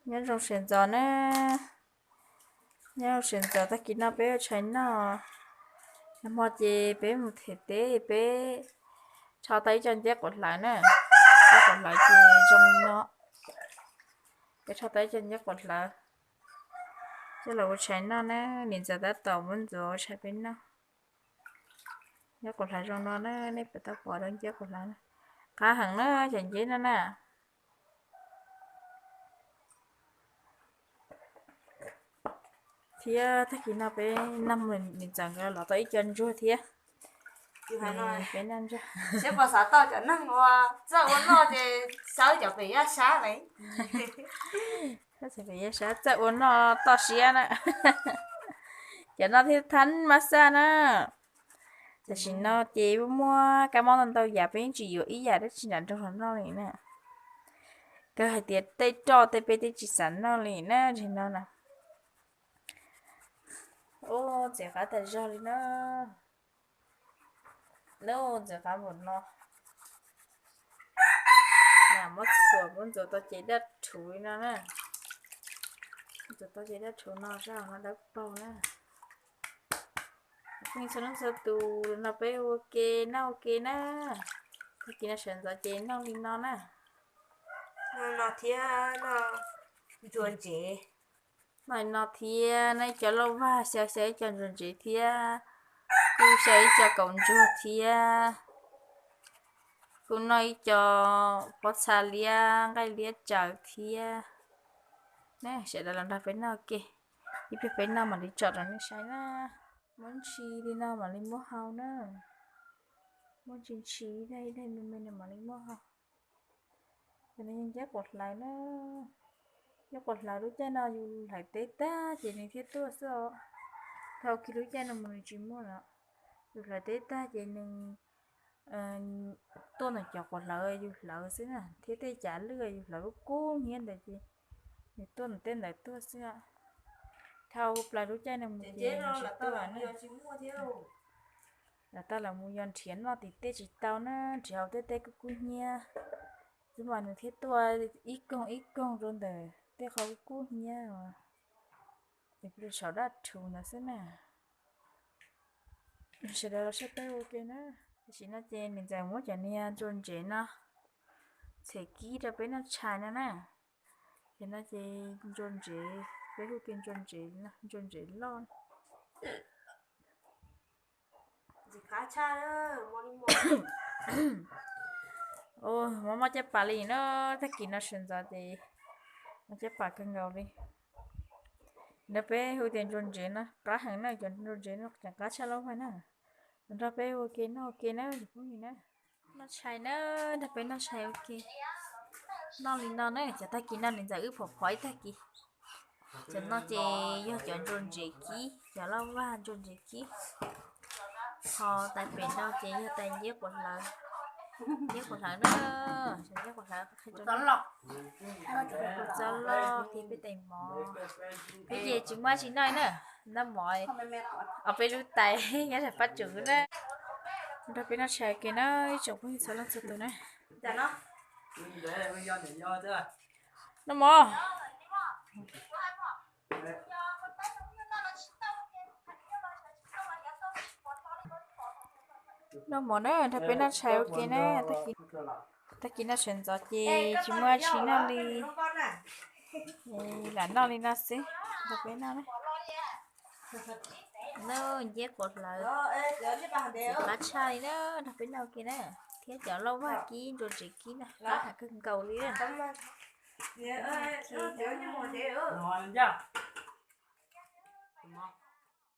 Nyob zoo sawv ntxov na, nyob zoo sawv ntxov, tag kis no peb ua tshais noj. Nag hmo ces peb mus them teb, peb rho tau ib co nceb quav hlawv na. Nceb quav hlawv ces zoo no, peb rho tau ib co nceb quav hlawv coj los ua tshais noj na. Niam ntxawm tab tom muab ntxuav ua tshais peb noj. Nceb quav hlawv zoo no na, nej puas tau pom dab nceb quav hlawv na? Qab heev na cov nceb no na. Thiab tag kis no peb noj mus niam ntxawm nkawd los tau ib co ntsuag thiab. Peb noj ntsuag. Seb puas xav tau cov neeg ua txawj ua noj ces xav cov pem yaj sab lawm. Cov pem yaj sab txawj ua noj toj siab na. Cov no thiaj thab mab xaj na. Tam sim no ces muaj kab mob ntau ntau yam, peb yeej tsis yuav ib yam dab tsi nram nroog los noj li na. Kawg hais tias tej roj tej peb twb tsis xav noj li na, tam sim no na. Ub, ntxim qab tas zog li na. Ub, ntxim qab npaum no. Muab txhuam, muab ntxuav tau ces daj rhuv li no na. Ntxuav tau ces daj rhuv no sab hauv no dawb paug na. Phooj ywg txhua leej txhua tus, no peb ua ke noj ua ke na. Tag kis no sawv ntxov ces noj li no na. Noj no thiab noj ntsuag ntsev. Noj li no thiab, noj ib co lauj vag, xyaw xyaw ib co ntsuag ntsev thiab, kuj xyaw ib co kaus ntsuag thiab, kuj noj ib co pob txha liab, nqaij liab tsaws thiab. Sawv daws los nrog peb noj ua ke, ib pliag peb noj mam li tsom rau nej saib na. Muab ntshis li no mam li muab hau na. Muab ntshis ntshis ib daim ib daim me me no mam li muab hau. Cov no yog nceb quav hlawv na. Nceb quav hlawv lub caij no yus hlawv teb tag ces nws thiaj tuaj xwb os. Thaum kiag lub caij no mus nws tsis muaj lawm. Yus hlawv teb tag ces nws tuaj ntawm cov quav hlawv yus hlawv xwb na, thiab tej cav lwj yus hlawv kub kub hnyiab ntawd ces nws tuaj ntawm tej ntawd tuaj xwb. Dhau plaws lub caij no mus ces nws tsis tuaj na. Lawv tau los mus yos nrhiav noj tim tej tsis tau na, nrhiav hauv tej tej kub kub hnyiab xwb mas nws thiaj tuaj ib koog ib koog rau ntawm tej qhov kub kub hnyiab es pw saum daj rhuv ntawd xwb na. Sawv daws los saib peb ua ke na. Tam sim no ces niam ntxawm muab cov niag ntsuag ntsev no txhem kib rau peb noj tshais no na. Ces no ces ntsuag ntsev, peb hu tias ntsuag ntsev, ntsuag ntsev loj. Mob mob caj pas li na, tag kis no sawv ntxov ces mob caj pas kawg nkaus li. Nrog peb hu tias ntsuag ntsev no qab heev na, cov ntsuag ntsev no tseem qab tshaj lauj vag na. Nrog peb ua ke noj ua ke na cov phooj ywg na. Noj tshais na, nrog peb noj tshais ua ke. Noj li no na, cov tag kis no niam ntxawm wb phom phov ib tag kis. Cov no ces yog cov ntsuag ntsev kib, cov lauj vag ntsuag ntsev kib. Ho tais pem no ces yog tais nceb quav hlawv. Nceb quav hlawv na, nceb quav hlawv qhia rau, txob loj thiab peb tais mov. Peb ces tsis muaj tsis noj na, noj mov os, peb lub tais nyob sab pab tsuv na. Nrog peb noj tshais ua ke na ib tsoom phooj ywg txhua leej txhua tus na. Noj mov. Noj mov na, nrog peb noj tshais ua ke na. Tag kis no sawv ntxov ces tsis muaj tsis noj li. Lam noj li no xwb, nrog peb noj na. Noj nceb quav hlawv, qab tshaj li na, nrog peb noj ua ke na. Thiab cov lauj vag kib ntsuag ntsev kib na, qab heev kawg nkaus li na.